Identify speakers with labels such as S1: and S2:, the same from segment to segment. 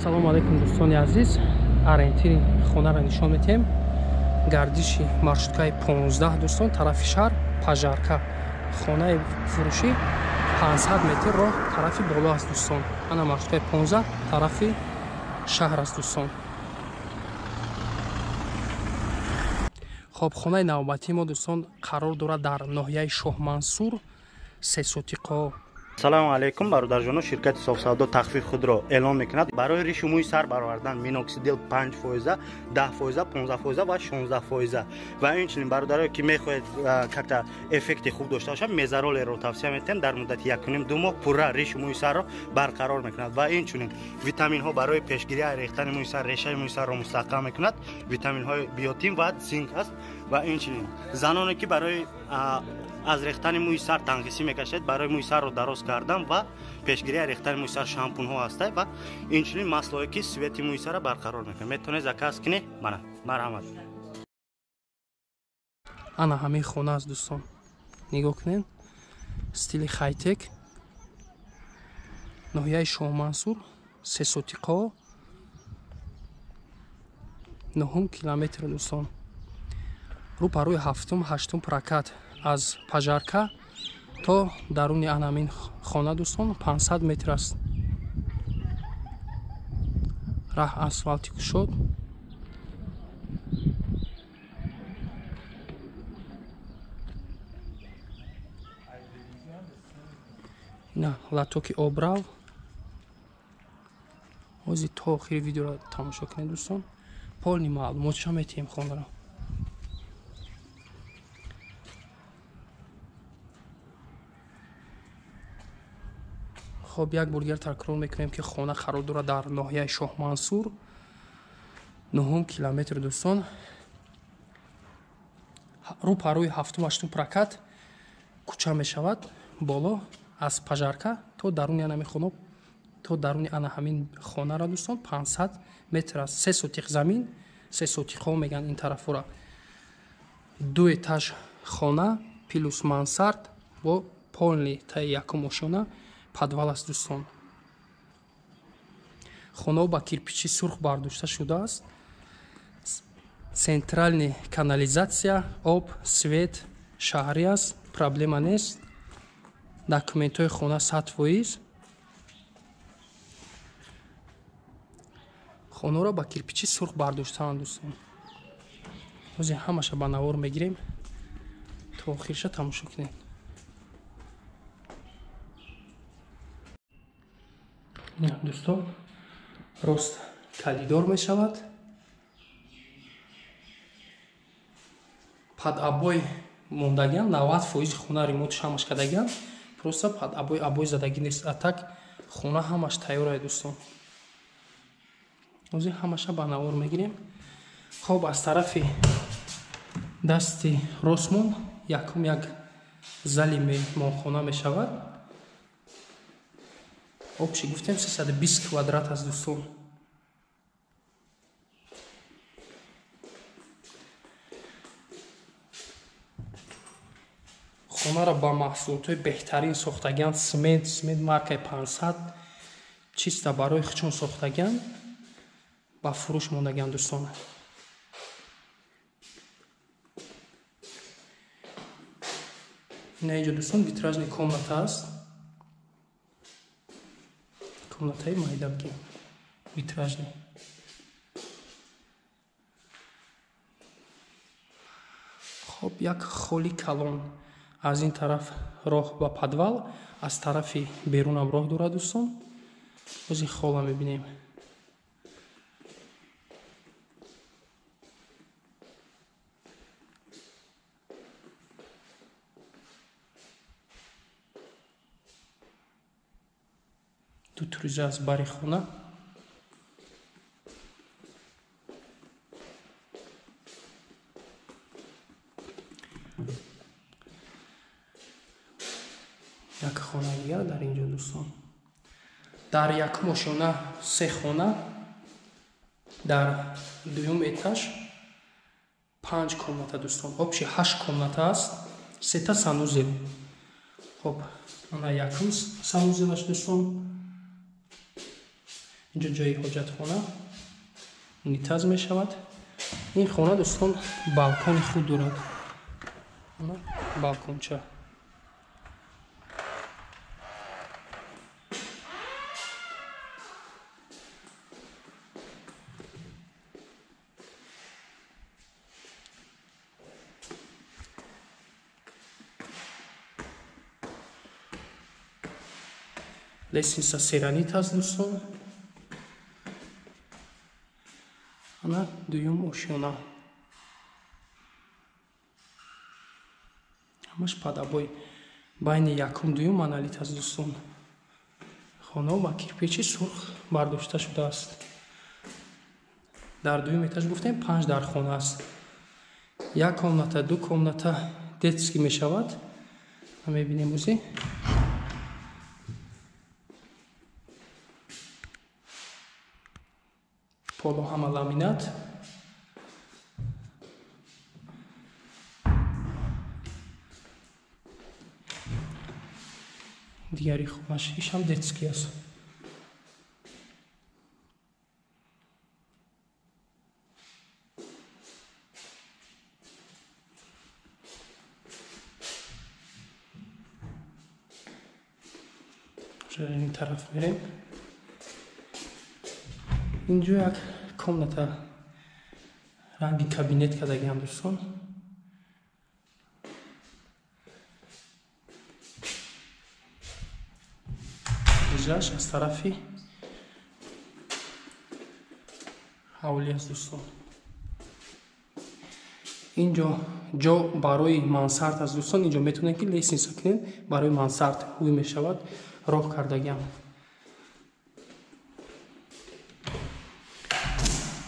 S1: Ассалому алайкум, дӯстони азиз. Ориентири хонаро нишон медиҳем. Гардиши маршруткаи 15, дӯстон, тарафи шаҳр Пажарка. Хонаи фурӯшӣ 500 метр роҳ тарафи боло аст, дӯстон. Ана маршруткаи 15 тарафи шаҳр аст, дӯстон. Хоб, хонаи навбатии мо, дӯстон, қарор дорад дар ноҳияи Шоҳмансур, Сесотиқо.
S2: Салому алейкум, бародарҷоно. Ширкати Софсавдо тахфиф худро эълон мекунад барои ришу мӯи сар баровардан: миноксидил 5 фоиза, 10 фоиза, 15 фоиза ва 16 фоиза. Ва инчунин, бародарое ки мехоҳед как-то эффекти хуб дошта бошад, мезаролеро тавсия метиҳем. Дар муддати 1,5-2 моҳ пурра ришу мӯи сарро барқарор мекунад. Ва инчунин витаминҳо барои пешгирии рехтани мӯи сар, решаи мӯи сарро мустаҳкам мекунад. Витаминҳои биотин ва зинк аст. Ва инчунин заноне ки барои аз рехтани мӯи сар танқисӣ мекашад, барои мӯи сарро дароз кардан ва пешгирии рехтани мӯи сар шампунҳо ҳастанд ва инчунин маслое ки цвети мӯи сарро барқарор мекунад. Метавонед заказ кунед. Мана, марҳамат.
S1: Ана ҳамин хона аст, дӯстон. Нигоҳ кунед, стили хайтек, ноҳияи Шоҳмансур, Сесотиқо, 9 километр, дӯстон. Рӯ ба рӯи ҳафтум, ҳаштум прокат аз Пажарка то даруни анамин хона, дӯстон, 500 метр аст. Раҳ асфалти кушод. Ина латоки обрав. Ҳозир то охири видеоро тамошо кунед, дӯстон. Полный маълумотша метиҳем хонаро. Хоб, як бор дигар такрор мекунем, ки хона қарор дорад дар ноҳияи Шоҳмансур, 9 километр, дӯстон. Рӯ па рӯи ҳафтум, ҳаштум прокат кӯча мешавад боло аз Пажарка то даруни анами хона, то даруни ана ҳамин хонаро, дӯстон, 500 метр аст. Се сотиқ замин, се сотиқҳо мегӯянд ин тарафҳоро. Ду этаж хона плюс мансард бо полный таи якум ошёна подвал аст, дӯстон. Хонаҳо ба кирпичи сурх бардошта шудааст. Центральный канализация, об, свет шаҳрӣ аст, проблема нест. Документҳои хона 100%. Хонаро ба кирпичи сурх бардоштаанд, дӯстон. Ҳозир ҳамаша ба навор мегирем, то охирша тамошо кунед. Дӯстон, рост калидор мешавад. Под обой мондагиам, 90% хона ремонтш ҳамаш кардагиам, просто под обой обой задагӣ нест. А так хона ҳамаш тайёрае, дӯстон. Ҳозир ҳамаша ба навор мегирем. Хоб, аз тарафи дасти ростмон якум як зали меҳмонхона мешавад. Общий гуфтем 320 квадрат аст, дӯстон. Хонаро ба маҳсулотҳои беҳтарин сохтагианд. Смент маркаи 500 чиста барои хучон сохтагианд, ба фурӯш мондагианд, дӯстон. Ина инҷо, дӯстон, витражный комната аст. Комнатаи майдабги витражный. Хоб, як холи калон. Аз ин тараф роҳ ба подвал, аз тарафи берунам роҳ дорад, дӯстон. Ҳозир хола мебинем. Ду туриза аз бари хона. Як хона дигар дар инҷо, дӯстон. Дар якум ошёна се хона, дар дуюм этаж панҷ комната, дӯстон. Общий ҳашт комната аст, сета санузел. Хоб, ана якум санузелаш, дӯстон. Инҷо ҷои ҳоҷатхона, унитаз мешавад. Ин хона дӯстон балкони худ дорад. Балконча. Лестница серанит аст дӯстон. Ана дуюм ошёна. Ҳамаш падабой. Байни якум дуюм монолит аст дӯстон. Хона ба кирпичи сурх бардошта шудааст. Дар дуюм этаж гуфтем 5 дархона аст. Як комната, ду комната детский мешавад. Мебинем ӯзи. Поло ҳама ламинат. Дигари хонаш ишам детский аст. Ин тараф мерем. Инҷо як комната ранги кабинет кардагиам дӯстон. Ижаш аз тарафи ҳавлӣ аст дӯстон. Инҷо ҷо барои мансард аст дӯстон. Инҷо метавонед ки лестница кунед, барои мансард ҳуй мешавад, роҳ кардагиам.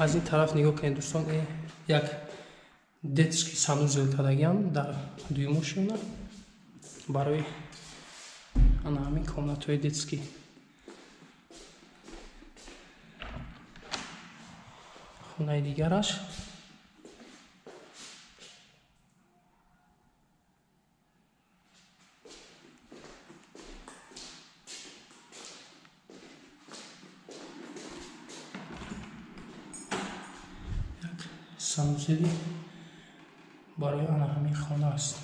S1: Аз ин тараф нигоҳ кунед дӯстон, як детский санузел кардагиам дар дуюм ошёна барои ана ҳамин комнатҳои детский. Хонаи дигараш санузели барои ана ҳамин хона аст.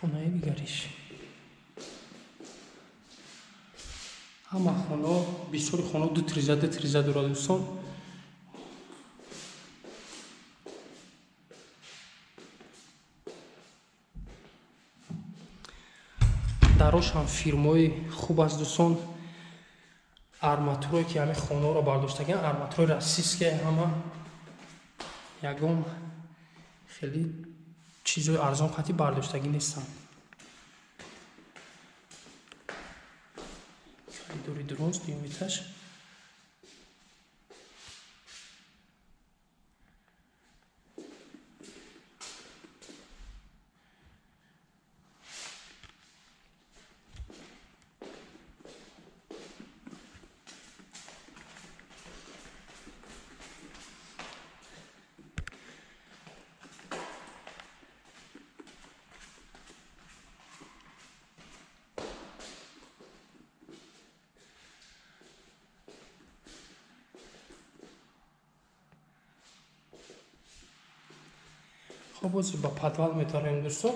S1: Хонаи дигариш. Ҳама хонаҳо, бисёри хонаҳо ду триза, ду триза дорад дӯстон. Дарош ҳам фирмаи хуб аст дӯстон. Арматурое ки ҳамин хонаҳоро бардоштагианд, арматурои российские ҳама. Ягон хеле чизҳои арзон қатъи бардоштагӣ нестанд. Коридори дуруст, дуюм этаж. Хоб, боз ба подвал метавонем дӯстон.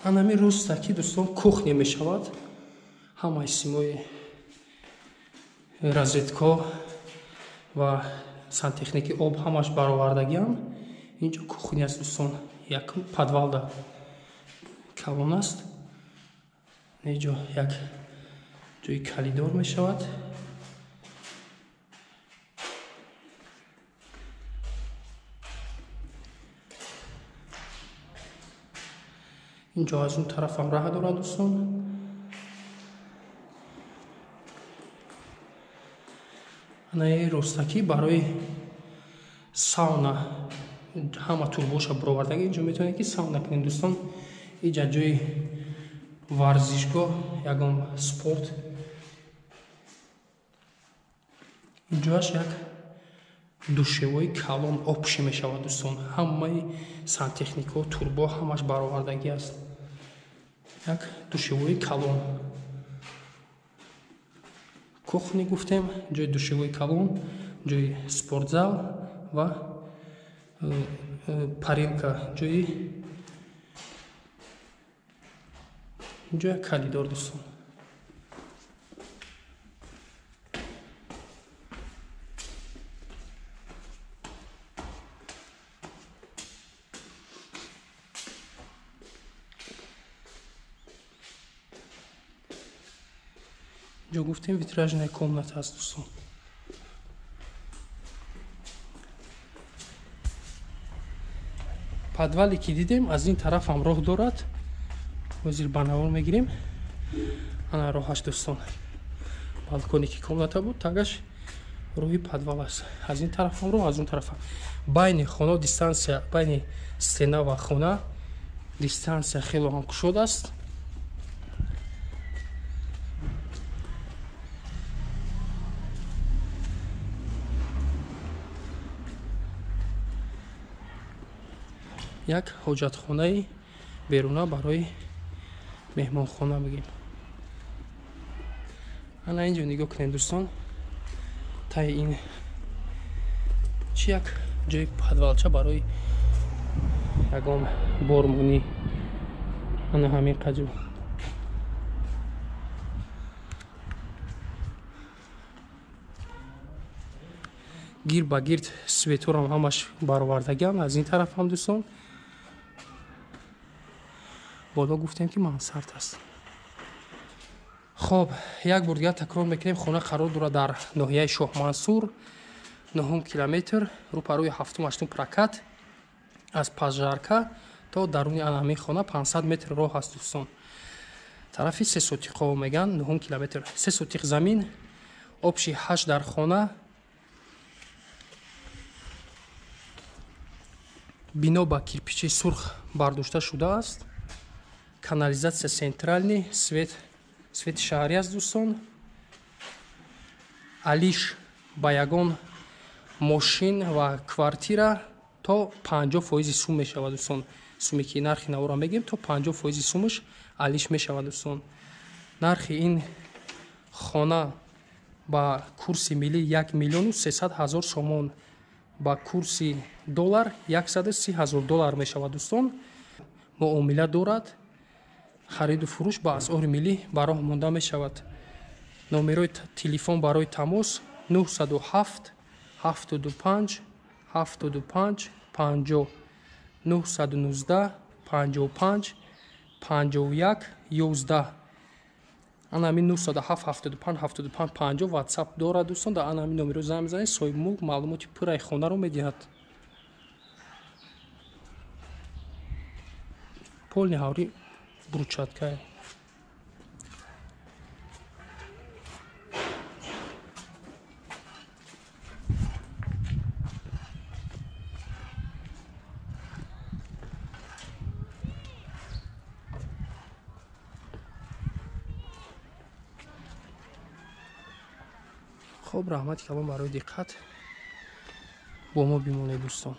S1: Анами роста ки дӯстон кухня мешавад. Ҳамаи симои розетко ва сантехники об ҳамаш баровардагиам. Инҷо кухня аст дӯстон. Якум подвалда калон аст. Инҷо як ҷои калидор мешавад. Инҷо аз он тарафам раҳ дорад дӯстон. Анаи ростакӣ барои сауна ҳама турбоша буровардаги. Инҷо метавонед ки сауна кунед дӯстон. Инҷа ҷои варзишгоҳ, ягон спорт. Инҷоаш як душевои калон обши мешавад дӯстон. Ҳамаи сантехникаҳо, турбо ҳамаш баровардагӣ аст. Як душевои калон. Кухни гуфтем, ҷои душевои калон, ҷои спортзал ва парилка, ҷои инҷо як коридор дӯстон. Инҷо гуфтем витражная комната аст дӯстон. Подвале ки дидем аз ин тараф ҳам роҳ дорад. Ҳозир ба навор мегирем. Ана роҳаш дӯстон. Балконе ки комната буд, тагаш роҳи подвал аст. Аз ин тараф ҳам роҳ, аз он тараф ҳам. Байни хона дистанция, байни стена ва хона дистанция хело ҳам кушод аст. Як ҳоҷатхонаи беруна барои меҳмонхона бигем. Ана инҷо нигоҳ кунед дӯстон. Таи ин чи як ҷои подвалча барои ягон бормонӣ. Ана ҳамин қаҷо. Гир ба гирд светорам ҳамаш баровардагиам. Аз ин тараф ҳам дӯстон. Боло гуфтем ки мансард аст. Хоб, як бор дигар такрор мекунем. Хона қарор дорад дар ноҳияи Шоҳмансур, 9 километр, рӯпарӯи 7-8 прокат. Аз Пажарка то даруни ана ҳамин хона 500 метр роҳ аст дӯстон. Тарафи 3 сотиқо меган, 9 километр. 3 сотиқ замин, обши 8 дар хона. Бино ба кирпичи сурх бардошта шудааст. Канализатсия центральный, свет, свети шаҳрӣ аст дӯстон. Алиш ба ягон мошин ва квартира то 50% сум мешавад дӯстон. Суме ки нархи навора мегем, то 50% сумаш алиш мешавад дӯстон. Нархи ин хона ба курси миллӣ 1 миллиону 300 ҳазор сомон, ба курси доллар 130 ҳазор доллар мешавад дӯстон. Муомила дорад. Хариду фурӯш ба асъори миллӣ ба роҳ монда мешавад. Номерои телефон барои тамос 907 75 75 50, 919 55 51 11. Ана ҳамин 907 75 75 50 WhatsApp дорад дӯстон. Дар ана ҳамин номеро занг мезанед, соҳибмулк маълумоти пурраи хонаро медиҳад. Полни ҳаври брусчаткае. Хоб, раҳмати калон барои диққат. Бо мо бимонед дӯстон.